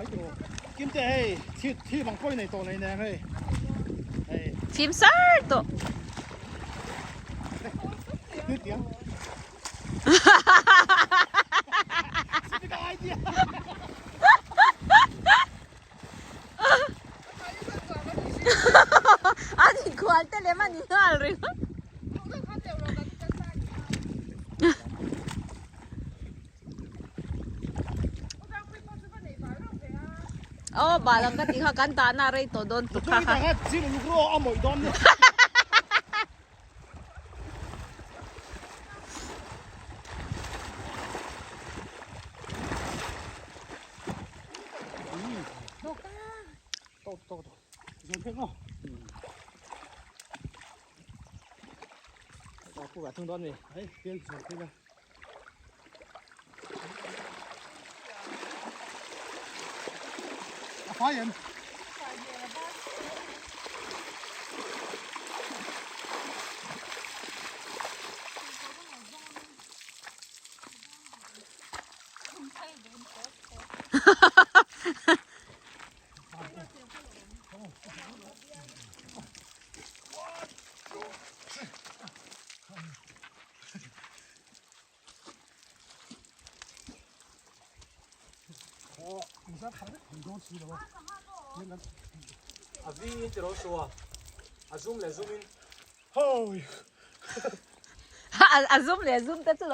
mai tiraw. Kimte hei thi thi bang pawh i nei tawh nei nem hei. Hei. Fim sar tawh. Tiang. An inkhual te lem an inghal ringawt. Aw bal ang ka tih kha kan tahna a rei tawh dawn tuk kha kha. A zum leh zum te chu lo.